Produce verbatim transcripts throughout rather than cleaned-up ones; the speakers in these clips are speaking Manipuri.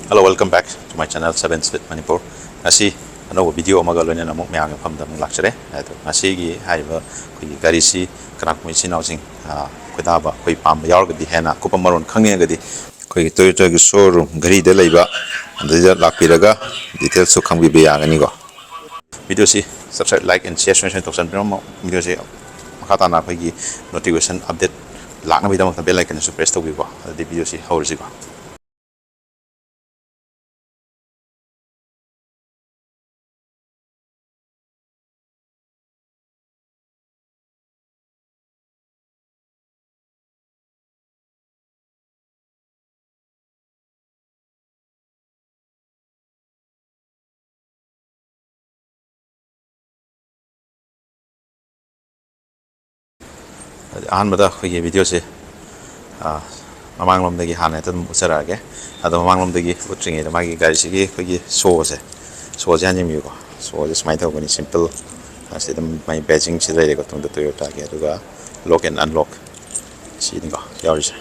Hello, welcome back to my channel, Seven Speed Manipur. ꯉꯁꯤ ꯑꯅꯧꯕ ꯚꯤꯗꯤꯑꯣ ꯑꯃꯒ ꯂꯣꯏꯅꯅ ꯑꯃꯨꯛ ꯃꯌꯥꯝꯒꯤ ꯃꯐꯝꯗ ꯑꯃꯨꯛ ꯂꯥꯛꯆꯔꯦ꯫ ꯑꯗꯣ ꯉꯁꯤꯒꯤ ꯍꯥꯏꯔꯤꯕ ꯑꯩꯈꯣꯏꯒꯤ ꯒꯥꯔꯤꯁꯤ ꯀꯅꯥꯒꯨꯝꯕ ꯏꯆꯤꯟ ꯏꯅꯥꯎꯁꯤꯡ, ꯑ, ꯈꯣꯏꯗꯥꯕ, ꯑꯩꯈꯣꯏ ꯄꯥꯝꯕ ꯌꯥꯎꯔꯒꯗꯤ, ꯍꯦꯟꯅ ꯑꯀꯨꯞꯄ ꯃꯔꯣꯜ ꯈꯪꯅꯤꯡꯉꯒꯗꯤ ꯑꯩꯈꯣꯏꯒꯤ Toyota ꯒꯤ showroom ꯘꯔꯤꯗ ꯂꯩꯕ ꯑꯗꯨꯗ ꯂꯥꯛꯄꯤꯔꯒ details ꯁꯨ ꯈꯪꯕꯤꯕ ꯌꯥꯒꯅꯤꯀꯣ꯫ ꯚꯤꯗꯤꯑꯣ ꯁꯤ subscribe, like and share ꯁꯣꯏꯗꯅ ꯁꯣꯏꯗꯅ ꯇꯧꯁꯟꯕꯤꯔꯝꯃꯣ꯫ ꯚꯤꯗꯤꯑꯣ ꯁꯤ ꯃꯈꯥ ꯇꯥꯅ ꯑꯩꯈꯣꯏꯒꯤ notification update ꯂꯥꯛꯅꯕꯒꯤꯗꯃꯛꯇ bell icon ꯁꯨ press ꯇꯧꯕꯤꯌꯨꯀꯣ꯫ ꯑꯗꯨꯗꯤ ꯚꯤꯗꯤꯑꯣ ꯁꯤ ꯍꯧꯔꯁꯤꯀꯣ꯫ ꯑꯗꯨꯗꯤ ꯑꯍꯥꯟꯕꯗ ꯑꯩꯈꯣꯏꯒꯤ ꯚꯤꯗꯤꯑꯣꯁꯦ, ꯑ, ꯃꯃꯥꯡꯂꯣꯝꯗꯒꯤ ꯍꯥꯟꯅ ꯍꯦꯛꯇ ꯑꯗꯨꯝ ꯎꯠꯆꯔꯛꯑꯒꯦ꯫ ꯑꯗꯣ ꯃꯃꯥꯡꯂꯣꯝꯗꯒꯤ ꯎꯠꯇ꯭ꯔꯤꯉꯩꯗ ꯃꯥꯒꯤ ꯒꯥꯔꯤꯁꯤꯒꯤ ꯑꯩꯈꯣꯏꯒꯤ show ꯁꯦ, show ꯁꯦ ꯍꯥꯟꯅ ꯌꯦꯡꯕꯤꯌꯨꯀꯣ꯫ Show ꯁꯦ ꯁꯨꯃꯥꯏꯅ ꯇꯧꯒꯅꯤ, simple꯫ ꯑꯁꯤ ꯑꯗꯨꯝ ꯃꯥꯒꯤ badging ꯁꯤ ꯂꯩꯔꯦꯀꯣ, ꯇꯨꯡꯗ Toyota ꯒꯤ, ꯑꯗꯨꯒ lock and unlock ꯁꯤꯅꯤꯀꯣ ꯌꯥꯎꯔꯤꯁꯦ꯫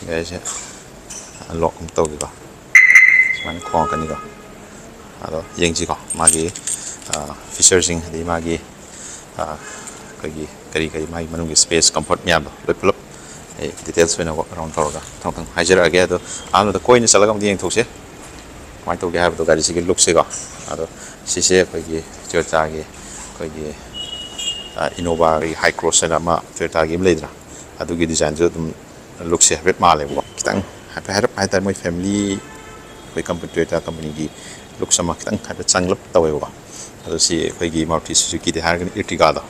ꯒꯥꯔꯤꯁꯦ unlock ꯑꯃꯨꯛ ꯇꯧꯒꯦꯀꯣ꯫ ꯁꯨꯃꯥꯏꯅ ꯈꯣꯡꯉꯛꯀꯅꯤꯀꯣ꯫ ꯑꯗꯣ ꯌꯦꯡꯁꯤꯀꯣ, ꯃꯥꯒꯤ, ꯑ, feature ꯁꯤꯡ, ꯑꯗꯩ ꯃꯥꯒꯤ, ꯑ, ꯑꯩꯈꯣꯏꯒꯤ ꯀꯔꯤ ꯀꯔꯤ ꯃꯥꯒꯤ ꯃꯅꯨꯡꯒꯤ space, comfort ꯃꯌꯥꯝꯗꯣ ꯂꯣꯏ ꯄꯨꯂꯞ ꯑꯩ details ꯑꯣꯏꯅ walk around ꯇꯧꯔꯒ ꯃꯊꯪ ꯃꯊꯪ ꯍꯥꯏꯖꯔꯛꯑꯒꯦ꯫ ꯑꯗꯣ ꯑꯍꯥꯟꯕꯗ ꯀꯣꯏꯅ ꯆꯠꯂꯒ ꯑꯃꯨꯛ ꯌꯦꯡꯊꯣꯛꯁꯦ꯫ ꯀꯃꯥꯏꯅ ꯇꯧꯒꯦ ꯍꯥꯏꯕꯗꯣ ꯒꯥꯔꯤꯁꯤꯒꯤ look ꯁꯦꯀꯣ꯫ ꯑꯗꯣ ꯁꯤꯁꯦ ꯑꯩꯈꯣꯏꯒꯤ Toyota ꯒꯤ ꯑꯩꯈꯣꯏꯒꯤ, ꯑ, Innova ꯒꯤ high cross ꯍꯥꯏꯅ ꯑꯃ Toyota ꯒꯤ ꯑꯃ ꯂꯩꯗꯅ, ꯑꯗꯨꯒꯤ design ꯁꯨ ꯑꯗꯨꯝ look ꯁꯦ ꯍꯥꯏꯐꯦꯠ ꯃꯥꯜꯂꯦꯕꯀꯣ꯫ ꯈꯤꯇꯪ ꯍꯥꯏꯐꯦꯠ, ꯍꯥꯏꯔꯞ ꯍꯥꯏꯇꯥꯔꯦ, ꯃꯣꯏ family, ꯑꯩꯈꯣꯏ company, Toyota company ꯒꯤ look ꯑꯃ ꯈꯤꯇꯪ ꯍꯥꯏꯐꯦꯠ ꯆꯪꯂꯞ ꯇꯧꯋꯦꯕꯀꯣ꯫ ꯑꯗꯣ ꯁꯤ ꯑꯩꯈꯣꯏꯒꯤ Maruti Suzuki ꯗꯤ ꯍꯥꯏꯔꯒꯅ Ertiga ꯗꯣ,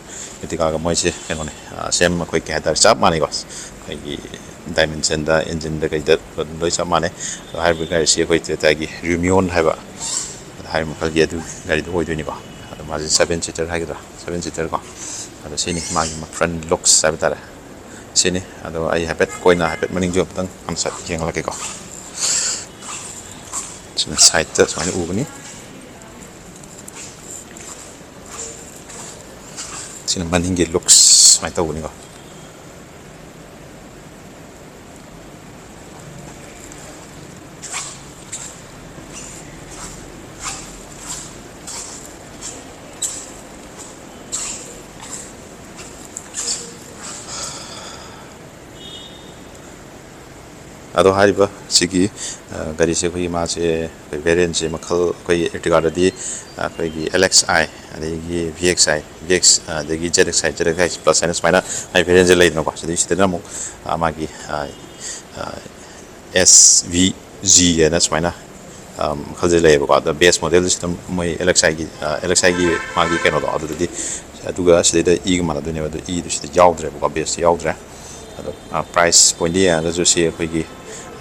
Ertiga ꯒ ꯃꯣꯏꯁꯦ ꯀꯩꯅꯣꯅꯦ, ꯑ, same ꯑꯩꯈꯣꯏ ꯀꯩ ꯍꯥꯏꯇꯥꯔꯦ, ꯆꯞ ꯃꯥꯟꯅꯩꯀꯣ꯫ ꯑꯩꯈꯣꯏꯒꯤ dimension ꯗ, engine ꯗ, ꯀꯩꯗ ꯑꯗꯨꯝ ꯂꯣꯏ ꯆꯞ ꯃꯥꯟꯅꯩ꯫ ꯑꯗꯣ ꯍꯥꯏꯔꯤꯕ ꯒꯥꯔꯤꯁꯤ ꯑꯩꯈꯣꯏ Toyota ꯒꯤ Reunion ꯍꯥꯏꯕ, ꯍꯥꯏꯔꯤꯕ ꯃꯈꯜꯒꯤ ꯑꯗꯨ ꯒꯥꯔꯤꯗꯣ ꯑꯣꯏꯗꯣꯏꯅꯤꯀꯣ꯫ ꯑꯗꯣ ꯃꯥꯁꯦ seven seater ꯍꯥꯏꯒꯗ꯭ꯔꯥ, seven seater ꯀꯣ꯫ ꯑꯗꯣ ꯁꯤꯅꯤ ꯃꯥꯒꯤ front looks ꯍꯥꯏꯕ ꯇꯥꯔꯦ꯫ ꯁꯤꯅꯤ꯫ ꯑꯗꯣ ꯑꯩ ꯍꯥꯏꯐꯦꯠ ꯀꯣꯏꯅ ꯍꯥꯏꯐꯦꯠ ꯃꯅꯤꯡꯁꯨ ꯑꯝꯇꯪ ꯍꯥꯟꯅ ꯁꯠ ꯌꯦꯡꯍꯜꯂꯛꯀꯦꯀꯣ꯫ ꯁꯤꯅ side ꯇ ꯁꯨꯃꯥꯏꯅ ꯎꯒꯅꯤ꯫ ꯁꯤꯅ ꯃꯅꯤꯡꯒꯤ looks ꯁꯨꯃꯥꯏꯅ ꯇꯧꯕꯅꯤꯀꯣ꯫ ꯑꯗꯣ ꯍꯥꯏꯔꯤꯕ ꯁꯤꯒꯤ ꯒꯥꯔꯤꯁꯦ ꯑꯩꯈꯣꯏꯒꯤ ꯃꯥꯁꯦ ꯑꯩꯈꯣꯏ ꯚꯦꯔꯤꯌꯦꯟꯁꯦ ꯃꯈꯜ ꯑꯩꯈꯣꯏꯒꯤ Ertigaꯗꯗꯤ ꯑꯩꯈꯣꯏꯒꯤ L X I, ꯑꯗꯒꯤ V X I, V X ꯑꯗꯒꯤ Z X I, Z X I plus ꯍꯥꯏꯅ ꯁꯨꯃꯥꯏꯅ ꯃꯥꯒꯤ ꯚꯦꯔꯤꯌꯦꯟꯁꯦ ꯂꯩꯗꯅꯀꯣ꯫ ꯁꯤꯗꯩ ꯁꯤꯗꯅ ꯑꯃꯨꯛ ꯃꯥꯒꯤ S V G ꯍꯥꯏꯅ ꯁꯨꯃꯥꯏꯅ ꯃꯈꯜꯁꯦ ꯂꯩꯌꯦꯕꯀꯣ꯫ ꯑꯗ ꯕꯦꯁ ꯃꯣꯗꯦꯜꯁꯤꯗ ꯃꯣꯏ L X Iꯒꯤ L X Iꯒꯤ ꯃꯥꯒꯤ ꯀꯩꯅꯣꯗꯣ ꯑꯗꯨꯗꯗꯤ, ꯑꯗꯨꯒ ꯁꯤꯗꯩꯗ Eꯒ ꯃꯥꯟꯅꯗꯣꯏꯅꯦꯕ꯫ ꯑꯗꯣ Eꯗꯨ ꯁꯤꯗ ꯌꯥꯎꯗ꯭ꯔꯦꯕꯀꯣ, ꯕꯦꯁꯇ ꯌꯥꯎꯗ꯭ꯔꯦ꯫ ꯑꯗꯣ price pointꯗ ꯌꯦꯡꯉꯒꯁꯨ ꯁꯤ ꯑꯩꯈꯣꯏꯒꯤ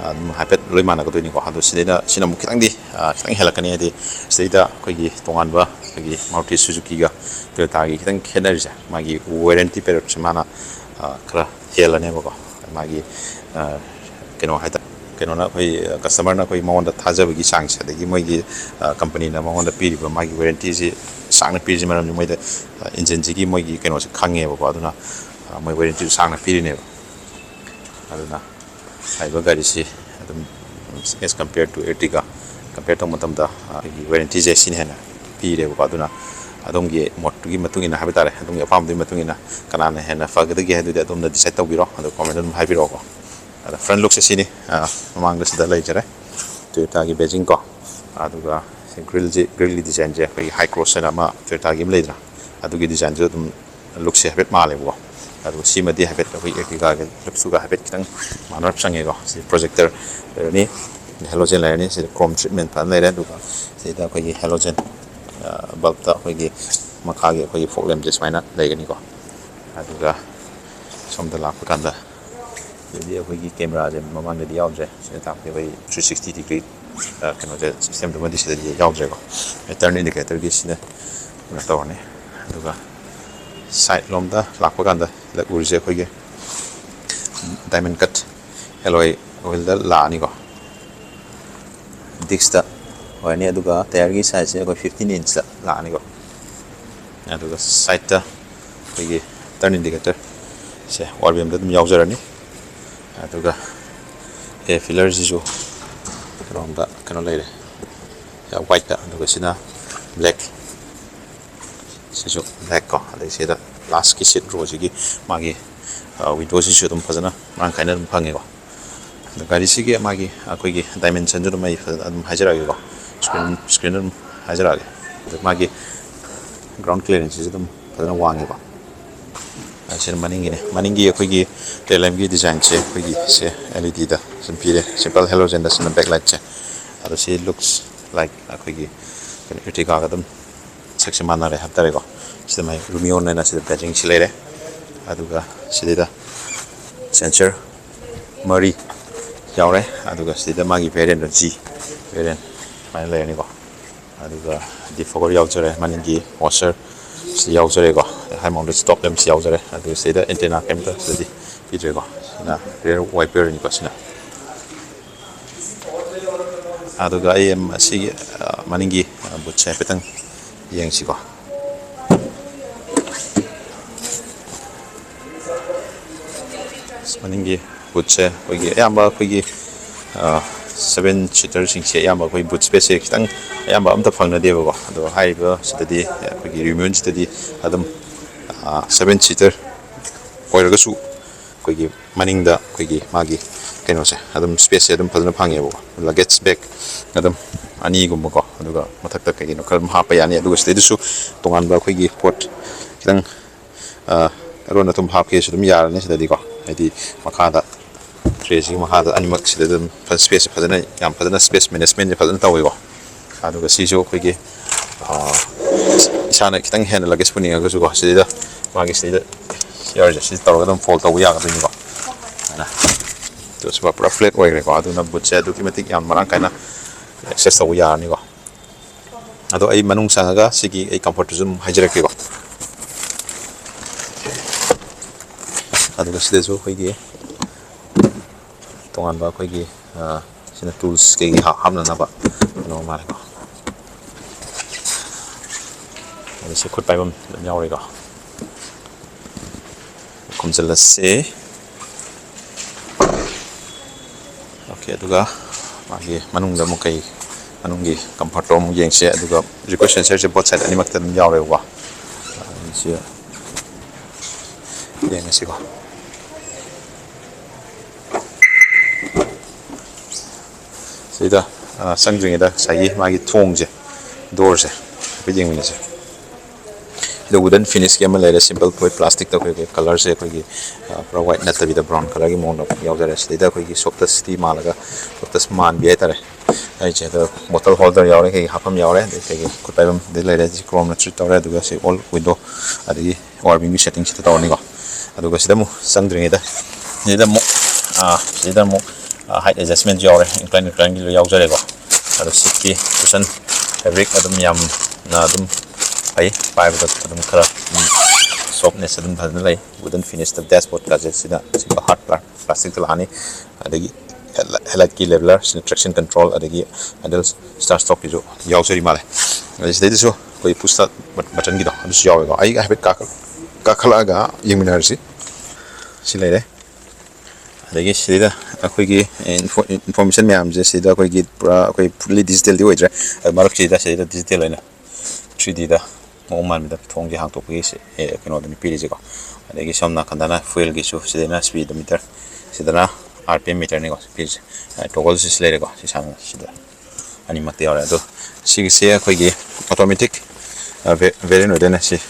ꯑꯗꯨꯝ ꯍꯥꯏꯐꯦꯠ ꯂꯣꯏ ꯃꯥꯟꯅꯒꯗꯣꯏꯅꯤꯀꯣ꯫ ꯑꯗꯣ ꯁꯤꯗꯩꯗ ꯁꯤꯅ ꯑꯃꯨꯛ ꯈꯤꯇꯪꯗꯤ ꯈꯤꯇꯪ ꯍꯦꯜꯂꯛꯀꯅꯤ, ꯍꯥꯏꯗꯤ ꯁꯤꯗꯩꯗ ꯑꯩꯈꯣꯏꯒꯤ ꯇꯣꯉꯥꯟꯕ ꯑꯩꯈꯣꯏꯒꯤ Maruti Suzukiꯒ Toyotaꯒꯤ ꯈꯤꯇꯪ ꯈꯦꯠꯅꯔꯤꯁꯦ ꯃꯥꯒꯤ warranty periodꯁꯦ ꯃꯥꯅ ꯈꯔ ꯍꯦꯜꯂꯅꯦꯕꯀꯣ꯫ ꯃꯥꯒꯤ ꯀꯩꯅꯣ ꯍꯥꯏꯇꯥꯔꯦ, ꯀꯩꯅꯣꯅ ꯑꯩꯈꯣꯏ customerꯅ ꯑꯩꯈꯣꯏ ꯃꯉꯣꯟꯗ ꯊꯥꯖꯕꯒꯤ ꯆꯥꯡꯁꯦ, ꯑꯗꯒꯤ ꯃꯣꯏꯒꯤ companyꯅ ꯃꯉꯣꯟꯗ ꯄꯤꯔꯤꯕ ꯃꯥꯒꯤ warrantyꯁꯤ ꯁꯥꯡꯅ ꯄꯤꯔꯤꯁꯤ ꯃꯔꯝꯗꯤ ꯃꯣꯏꯗ engineꯁꯤꯒꯤ ꯃꯣꯏꯒꯤ ꯀꯩꯅꯣꯁꯦ ꯈꯪꯉꯦꯕꯀꯣ꯫ ꯑꯗꯨꯅ ꯃꯣꯏ warrantyꯁꯨ ꯁꯥꯡꯅ ꯄꯤꯔꯤꯅꯦꯕ꯫ ꯑꯗꯨꯅ ꯍꯥꯏꯔꯤꯕ ꯒꯥꯔꯤꯁꯤ ꯑꯗꯨꯝ as compare to Ertiga compare ꯇꯧꯕ ꯃꯇꯝꯗ ꯑꯩꯈꯣꯏꯒꯤ warrantyꯁꯦ ꯁꯤꯅ ꯍꯦꯟꯅ ꯄꯤꯔꯦꯕꯀꯣ꯫ ꯑꯗꯨꯅ ꯑꯗꯣꯝꯒꯤ ꯃꯣꯠꯇꯨꯒꯤ ꯃꯇꯨꯡ ꯏꯟꯅ ꯍꯥꯏꯕ ꯇꯥꯔꯦ, ꯑꯗꯣꯝꯒꯤ ꯑꯄꯥꯝꯕꯗꯨꯒꯤ ꯃꯇꯨꯡ ꯏꯟꯅ ꯀꯅꯥꯅ ꯍꯦꯟꯅ ꯐꯒꯗꯒꯦ ꯍꯥꯏꯗꯨꯗꯤ ꯑꯗꯣꯝꯅ decide ꯇꯧꯕꯤꯔꯣ, ꯑꯗꯨ commentꯗ ꯑꯗꯨꯝ ꯍꯥꯏꯕꯤꯔꯛꯑꯣꯀꯣ꯫ ꯑꯗ front lookꯁꯦ ꯁꯤꯅꯤ, ꯃꯃꯥꯡꯗ ꯁꯤꯗ ꯂꯩꯖꯔꯦ Toyotaꯒꯤ badgingꯀꯣ꯫ ꯑꯗꯨꯒ grillꯁꯤ, grillꯒꯤ designꯁꯦ ꯑꯩꯈꯣꯏꯒꯤ high cross ꯍꯥꯏꯅ ꯑꯃ Toyotaꯒꯤ ꯑꯃ ꯂꯩꯗꯅ, ꯑꯗꯨꯒꯤ designꯁꯨ ꯑꯗꯨꯝ lookꯁꯦ ꯍꯥꯏꯐꯦꯠ ꯃꯥꯜꯂꯦꯕꯀꯣ꯫ ꯑꯗꯨꯒ ꯁꯤꯃꯗꯤ ꯍꯥꯏꯐꯦꯠ ꯑꯩꯈꯣꯏ Ertigaꯒ lookꯁꯨꯒ ꯍꯥꯏꯐꯦꯠ ꯈꯤꯇꯪ ꯃꯥꯟꯅꯔꯞ ꯆꯪꯉꯦꯀꯣ꯫ ꯁꯤ projector ꯂꯩꯔꯅꯤ, halogen ꯂꯩꯔꯅꯤ, ꯁꯤꯗ chrome treatment ꯐꯖꯅ ꯂꯩꯔꯦ꯫ ꯑꯗꯨꯒ ꯁꯤꯗ ꯑꯩꯈꯣꯏꯒꯤ halogen bulbꯇ ꯑꯩꯈꯣꯏꯒꯤ ꯃꯈꯥꯒꯤ ꯑꯩꯈꯣꯏꯒꯤ fog lampꯁꯦ ꯁꯨꯃꯥꯏꯅ ꯂꯩꯒꯅꯤꯀꯣ꯫ ꯑꯗꯨꯒ ꯁꯣꯝꯗ ꯂꯥꯛꯄ ꯀꯥꯟꯗ ꯁꯤꯗꯗꯤ ꯑꯩꯈꯣꯏꯒꯤ cameraꯁꯦ ꯃꯃꯥꯡꯗꯗꯤ ꯌꯥꯎꯗ꯭ꯔꯦ꯫ ꯁꯤꯗ ꯇꯥꯛꯄꯗꯤ ꯑꯩꯈꯣꯏ three sixty degree ꯀꯩꯅꯣꯁꯦ systemꯗꯨꯃꯗꯤ ꯁꯤꯗꯗꯤ ꯌꯥꯎꯗ꯭ꯔꯦꯀꯣ꯫ Turn indicatorꯒꯤ ꯁꯤꯅ ꯀꯩꯅꯣ ꯇꯧꯔꯅꯤ꯫ ꯑꯗꯨꯒ side ꯂꯣꯝꯗ ꯂꯥꯛꯄ ꯀꯥꯟꯗ ꯎꯔꯤꯁꯦ ꯑꯩꯈꯣꯏꯒꯤ diamond cut alloy wheelꯗ ꯂꯥꯛꯑꯅꯤꯀꯣ꯫ Discꯇ ꯑꯣꯏꯔꯅꯤ꯫ ꯑꯗꯨꯒ tyreꯒꯤ sizeꯁꯦ ꯑꯩꯈꯣꯏ fifteen inchꯇ ꯂꯥꯛꯑꯅꯤꯀꯣ꯫ ꯑꯗꯨꯒ sideꯇ ꯑꯩꯈꯣꯏꯒꯤ turn indicator ꯁꯦ wall beamꯗ ꯑꯗꯨꯝ ꯌꯥꯎꯖꯔꯅꯤ꯫ ꯑꯗꯨꯒ air filterꯁꯤꯁꯨ ꯀꯩꯅꯣꯝꯗ ꯀꯩꯅꯣ ꯂꯩꯔꯦ, whiteꯇ, ꯑꯗꯨꯒ ꯁꯤꯅ black, ꯁꯤꯁꯨ blackꯀꯣ꯫ ꯑꯗꯩ ꯁꯤꯗ lastꯀꯤ seat rowꯁꯤꯒꯤ ꯃꯥꯒꯤ windowꯁꯤꯁꯨ ꯑꯗꯨꯝ ꯐꯖꯅ ꯃꯔꯥꯡ ꯀꯥꯏꯅ ꯑꯗꯨꯝ ꯐꯪꯉꯦꯀꯣ꯫ ꯑꯗꯣ ꯒꯥꯔꯤꯁꯤꯒꯤ ꯃꯥꯒꯤ ꯑꯩꯈꯣꯏꯒꯤ ꯗꯥꯏꯃꯦꯟꯁꯟꯁꯨ ꯑꯗꯨꯝ ꯑꯩ ꯐꯖꯅ ꯑꯗꯨꯝ ꯍꯥꯏꯖꯔꯛꯑꯒꯦꯀꯣ, ꯁ꯭ꯀ꯭ꯔꯤꯟ ꯁ꯭ꯀ꯭ꯔꯤꯟꯗ ꯑꯗꯨꯝ ꯍꯥꯏꯖꯔꯛꯑꯒꯦ꯫ ꯑꯗꯣ ꯃꯥꯒꯤ ꯒ꯭ꯔꯥꯎꯟ ꯀ꯭ꯂꯤꯌꯥꯔꯦꯟꯁꯁꯤꯁꯨ ꯑꯗꯨꯝ ꯐꯖꯅ ꯋꯥꯡꯉꯦꯕ꯫ ꯑꯁꯤꯅ ꯃꯅꯤꯡꯒꯤꯅꯦ꯫ ꯃꯅꯤꯡꯒꯤ ꯑꯩꯈꯣꯏꯒꯤ ꯇꯦꯜ ꯂꯦꯝꯒꯤ ꯗꯤꯖꯥꯏꯟꯁꯦ ꯑꯩꯈꯣꯏꯒꯤ ꯁꯦ ꯑꯦꯜ ꯏ ꯗꯤꯗ ꯁꯨꯝ ꯄꯤꯔꯦ, ꯁꯤꯝꯄꯜ ꯍꯦꯂꯣꯖꯦꯟꯗ ꯁꯤꯅ ꯕꯦꯛ ꯂꯥꯏꯠꯁꯦ꯫ ꯑꯗꯣ ꯁꯤ ꯂꯨꯛꯁ ꯂꯥꯏꯛ ꯑꯩꯈꯣꯏꯒꯤ ꯀꯩꯅꯣ ꯏꯔꯇꯤꯒꯥꯒ ꯑꯗꯨꯝ ꯁꯛꯁꯦ ꯃꯥꯟꯅꯔꯦ ꯍꯥꯏꯕ ꯇꯥꯔꯦꯀꯣ꯫ ꯁꯤꯗ ꯃꯥꯏ ꯔꯨꯃꯤꯌꯣꯟ ꯍꯥꯏꯅ ꯁꯤꯗ ꯕꯦꯇ꯭ꯔꯤꯡꯁꯤ ꯂꯩꯔꯦ꯫ ꯑꯗꯨꯒ ꯁꯤꯗꯩꯗ ꯁꯦꯟꯁꯔ ꯃꯔꯤ ꯌꯥꯎꯔꯦ꯫ ꯑꯗꯨꯒ ꯁꯤꯗ ꯃꯥꯒꯤ ꯚꯦꯔꯤꯌꯦꯟꯗꯣ ꯖꯤ ꯚꯦꯔꯤꯌꯦꯟ ꯁꯨꯃꯥꯏꯅ ꯂꯩꯔꯅꯤꯀꯣ꯫ ꯑꯗꯨꯒ ꯗꯤꯐꯣꯒꯔ ꯌꯥꯎꯖꯔꯦ, ꯃꯅꯤꯡꯒꯤ ꯋꯥꯁꯔ ꯁꯤ ꯌꯥꯎꯖꯔꯦꯀꯣ꯫ ꯍꯥꯏ ꯃꯥꯎꯟꯗꯦꯗ ꯁ꯭ꯇꯣꯞ ꯂꯦꯝꯞꯁꯤ ꯌꯥꯎꯖꯔꯦ꯫ ꯑꯗꯨꯒ ꯁꯤꯗ ꯑꯦꯟꯇꯦꯅꯥ ꯀꯩꯝꯇ ꯁꯤꯗꯗꯤ ꯄꯤꯗ꯭ꯔꯦꯀꯣ꯫ ꯁꯤꯅ ꯔꯤꯌꯔ ꯋꯥꯏꯄꯔꯅꯤꯀꯣ ꯁꯤꯅ꯫ ꯑꯗꯨꯒ ꯑꯩ ꯑꯁꯤꯒꯤ, ꯑ, ꯃꯅꯤꯡꯒꯤ, ꯑ, ꯕꯨꯠꯁꯦ ꯍꯥꯏꯐꯦꯠꯇꯪ ꯌꯦꯡꯁꯤꯀꯣ꯫ ꯃꯅꯤꯡꯒꯤ ꯕꯨꯠꯁꯦ ꯑꯩꯈꯣꯏꯒꯤ ꯑꯌꯥꯝꯕ ꯑꯩꯈꯣꯏꯒꯤ, ꯑ, ꯁꯚꯦꯟ ꯁꯤꯇꯔꯁꯤꯡꯁꯦ ꯑꯌꯥꯝꯕ ꯑꯩꯈꯣꯏ ꯕꯨꯠ ꯁ꯭ꯄꯦꯁꯁꯦ ꯈꯤꯇꯪ ꯑꯌꯥꯝꯕ ꯑꯝꯇ ꯐꯪꯅꯗꯦꯕꯀꯣ꯫ ꯑꯗꯣ ꯍꯥꯏꯔꯤꯕ ꯁꯤꯗꯗꯤ ꯑꯩꯈꯣꯏꯒꯤ ꯔꯤꯌꯨꯅꯤꯌꯟꯁꯤꯗꯗꯤ ꯑꯗꯨꯝ, ꯑ, ꯁꯚꯦꯟ ꯁꯤꯇꯔ ꯑꯣꯏꯔꯒꯁꯨ ꯑꯩꯈꯣꯏꯒꯤ ꯃꯅꯤꯡꯗ ꯑꯩꯈꯣꯏꯒꯤ ꯃꯥꯒꯤ ꯀꯩꯅꯣꯁꯦ ꯑꯗꯨꯝ ꯁ꯭ꯄꯦꯁꯁꯦ ꯑꯗꯨꯝ ꯐꯖꯅ ꯐꯪꯉꯦꯕꯀꯣ꯫ ꯂꯒꯦꯖ ꯕꯦꯒ ꯑꯗꯨꯝ ꯑꯅꯤꯒꯨꯝꯕꯀꯣ, ꯑꯗꯨꯒ ꯃꯊꯛꯇ ꯀꯩ ꯀꯩꯅꯣ ꯈꯔ ꯑꯗꯨꯝ ꯍꯥꯞꯄ ꯌꯥꯅꯤ꯫ ꯑꯗꯨꯒ ꯁꯤꯗꯩꯗꯁꯨ ꯇꯣꯉꯥꯟꯕ ꯑꯩꯈꯣꯏꯒꯤ ꯄꯣꯠ ꯈꯤꯇꯪ, ꯑ, ꯑꯔꯣꯟ ꯑꯊꯨꯝ ꯍꯥꯞꯀꯦꯁꯨ ꯑꯗꯨꯝ ꯌꯥꯔꯅꯤ ꯁꯤꯗꯗꯤꯀꯣ꯫ ꯍꯥꯏꯗꯤ ꯃꯈꯥꯗ ꯇ꯭ꯔꯦꯁꯤꯒꯤ ꯃꯈꯥꯗ ꯑꯅꯤꯃꯛ ꯁꯤꯗ ꯑꯗꯨꯝ ꯁ꯭ꯄꯦꯁꯁꯦ ꯐꯖꯅ, ꯌꯥꯝ ꯐꯖꯅ ꯁ꯭ꯄꯦꯁ ꯃꯦꯅꯦꯖꯃꯦꯟꯁꯦ ꯐꯖꯅ ꯇꯧꯋꯤꯀꯣ꯫ ꯑꯗꯨꯒ ꯁꯤꯁꯨ ꯑꯩꯈꯣꯏꯒꯤ, ꯑ, ꯏꯁꯥꯅ ꯈꯤꯇꯪ ꯍꯦꯟꯅ ꯂꯒꯦꯖ ꯄꯨꯅꯤꯡꯉꯒꯁꯨꯀꯣ, ꯁꯤꯗꯩꯗ ꯃꯥꯒꯤ ꯁꯤꯗꯩꯗ ꯌꯥꯎꯔꯤꯁꯦ ꯁꯤ ꯇꯧꯔꯒ ꯑꯗꯨꯝ ꯐꯣꯜ ꯇꯧꯕ ꯌꯥꯒꯗꯣꯏꯅꯤꯀꯣ꯫ ꯁꯨꯃꯥꯏꯅ꯫ ꯑꯗꯨ ꯁꯤꯃ ꯄꯨꯔꯥ ꯐ꯭ꯂꯦꯠ ꯑꯣꯏꯈ꯭ꯔꯦꯀꯣ꯫ ꯑꯗꯨꯅ ꯕꯨꯠꯁꯦ ꯑꯗꯨꯛꯀꯤ ꯃꯇꯤꯛ ꯌꯥꯝ ꯃꯔꯥꯡ ꯀꯥꯏꯅ ꯑꯦꯛꯁꯦꯁ ꯇꯧꯕ ꯌꯥꯔꯅꯤꯀꯣ꯫ ꯑꯗꯣ ꯑꯩ ꯃꯅꯨꯡ ꯆꯪꯉꯒ ꯁꯤꯒꯤ ꯑꯩ ꯀꯝꯐꯣꯔꯠꯇꯨꯁꯨ ꯑꯗꯨꯝ ꯍꯥꯏꯖꯔꯛꯀꯦꯀꯣ꯫ ꯑꯗꯨꯒ ꯁꯤꯗꯁꯨ ꯑꯩꯈꯣꯏꯒꯤ ꯇꯣꯉꯥꯟꯕ ꯑꯩꯈꯣꯏꯒꯤ, ꯑ, ꯁꯤꯅ ꯇꯨꯜꯁ ꯀꯩꯀꯩ ꯍꯥꯞ-, ꯍꯥꯞꯅꯅꯕ ꯀꯩꯅꯣ ꯃꯥꯜꯂꯦꯀꯣ꯫ ꯑꯗ ꯁꯤ ꯈꯨꯠ ꯄꯥꯏꯐꯝ ꯑꯗꯨꯝ ꯌꯥꯎꯔꯦꯀꯣ꯫ ꯈꯨꯝꯖꯤꯜꯂꯁꯤ꯫ ꯑꯣꯀꯦ, ꯑꯗꯨꯒ ꯃꯥꯒꯤ ꯃꯅꯨꯡꯗ ꯑꯃꯨꯛ ꯀꯩ, ꯃꯅꯨꯡꯒꯤ ꯀꯝꯐꯣꯔꯠꯇꯣ ꯑꯃꯨꯛ ꯌꯦꯡꯁꯦ꯫ ꯑꯗꯨꯒ ꯔꯤꯀ꯭ꯋꯦꯁ ꯁꯦꯟꯁꯔꯁꯦ ꯕꯣꯠ ꯁꯥꯏꯠ ꯑꯅꯤꯃꯛꯇ ꯑꯗꯨꯝ ꯌꯥꯎꯔꯦꯕꯀꯣ꯫ ꯁꯤ ꯌꯦꯡꯉꯁꯤꯀꯣ꯫ ꯁꯤꯗ ꯆꯪꯗ꯭ꯔꯤꯉꯩꯗ ꯉꯁꯥꯏꯒꯤ ꯃꯥꯒꯤ ꯊꯣꯡꯁꯦ, ꯗꯣꯔꯁꯦ ꯍꯥꯏꯐꯦꯠ ꯌꯦꯡꯃꯤꯟꯅꯁꯦ꯫ ꯁꯤꯗ wooden finishꯀꯤ ꯑꯃ ꯂꯩꯔꯦ, simple, ꯑꯩꯈꯣꯏ plasticꯇ ꯑꯩꯈꯣꯏꯒꯤ colourꯁꯦ ꯑꯩꯈꯣꯏꯒꯤ ꯄꯨꯔꯥ white ꯅꯠꯇꯕꯤꯗ brown colourꯒꯤ ꯃꯑꯣꯡꯗ ꯌꯥꯎꯖꯔꯦ꯫ ꯁꯤꯗꯩꯗ ꯑꯩꯈꯣꯏꯒꯤ softꯇꯁꯇꯤ ꯃꯥꯜꯂꯒ softꯇꯁ ꯃꯥꯟꯕꯤ ꯍꯥꯏꯇꯥꯔꯦ꯫ ꯑꯩꯁꯦ ꯑꯗꯣ bottle holder ꯌꯥꯎꯔꯦ, ꯑꯩꯈꯣꯏꯒꯤ ꯍꯥꯞꯐꯝ ꯌꯥꯎꯔꯦ, ꯑꯗꯩ ꯑꯩꯈꯣꯏꯒꯤ ꯈꯨꯠ ꯄꯥꯏꯐꯝꯗꯤ ꯂꯩꯔꯦ꯫ ꯁꯤ chromeꯅ treat ꯇꯧꯔꯦ꯫ ꯑꯗꯨꯒ ꯁꯤ all window ꯑꯗꯒꯤ power beamꯒꯤ settingꯁꯤꯗ ꯇꯧꯔꯅꯤꯀꯣ꯫ ꯑꯗꯨꯒ ꯁꯤꯗ ꯑꯃꯨꯛ ꯆꯪꯗ꯭ꯔꯤꯉꯩꯗ ꯁꯤꯗ ꯑꯃꯨꯛ ꯁꯤꯗ ꯑꯃꯨꯛ height adjustment ꯌꯥꯎꯔꯦ, incline reclineꯒꯤ ꯂꯣꯏ ꯌꯥꯎꯖꯔꯦꯀꯣ꯫ ꯑꯗꯣ seatꯀꯤ cushion fabric ꯑꯗꯨꯝ ꯌꯥꯝꯅ ꯑꯗꯨꯝ ꯐꯩ, ꯄꯥꯏꯕꯗ ꯑꯗꯨꯝ ꯈꯔ softness ꯑꯗꯨꯝ ꯐꯖꯅ ꯂꯩ꯫ Wooden finishꯇ dashboardꯀꯥꯁꯦ ꯁꯤꯗ simple hard plasticꯇ ꯂꯥꯛꯑꯅꯤ꯫ ꯑꯗꯒꯤ headlightꯀꯤ leveler, ꯁꯤꯅ traction control, ꯑꯗꯒꯤ idle start stopꯀꯤꯁꯨ ꯌꯥꯎꯖꯔꯤ ꯃꯥꯜꯂꯦ꯫ ꯑꯗꯩ ꯁꯤꯗꯩꯗꯁꯨ ꯑꯩꯈꯣꯏ push start buttonꯒꯤꯗꯣ ꯑꯗꯨꯁꯨ ꯌꯥꯎꯋꯦꯀꯣ꯫ ꯑꯩ ꯍꯥꯏꯐꯦꯠ ꯀꯥꯈꯠꯂꯛꯑꯒ ꯌꯦꯡꯃꯤꯟꯅꯔꯁꯤ꯫ ꯁꯤ ꯂꯩꯔꯦ꯫ ꯑꯗꯒꯤ ꯁꯤꯗ ꯑꯩꯈꯣꯏꯒꯤ information ꯃꯌꯥꯝꯁꯦ ꯁꯤꯗ ꯑꯩꯈꯣꯏꯒꯤ ꯄꯨꯔꯥ ꯑꯩꯈꯣꯏ fully digitalꯗꯤ ꯑꯣꯏꯗ꯭ꯔꯦ꯫ ꯑꯗꯨ ꯃꯔꯛꯁꯤꯗ ꯁꯤꯗ digital ꯑꯣꯏꯅ three Dꯗ ꯃꯑꯣꯡ ꯃꯥꯟꯕꯗ ꯊꯣꯡꯁꯦ ꯍꯥꯡꯇꯣꯛꯄꯒꯤ ꯀꯩꯅꯣꯗꯨꯅꯤ ꯄꯤꯔꯤꯁꯦꯀꯣ꯫ ꯑꯗꯒꯤ ꯁꯣꯝ ꯅꯥꯀꯟꯗꯅ fuelꯒꯤꯁꯨ, ꯁꯤꯗꯅ speedometer, ꯁꯤꯗꯅ RPM meterꯅꯤꯀꯣ ꯄꯤꯔꯤꯁꯦ꯫ Toggleꯁꯤꯁꯨ ꯂꯩꯔꯦꯀꯣ꯫ ꯁꯤ ꯁꯥꯡꯅ ꯁꯤꯗ ꯑꯅꯤꯃꯛꯇ ꯌꯥꯎꯔꯦ꯫ ꯑꯗꯣ ꯁꯤꯒꯤꯁꯦ ꯑꯩꯈꯣꯏꯒꯤ automatic variant ꯑꯣꯏꯗꯣꯏꯅꯦ꯫ ꯁꯤ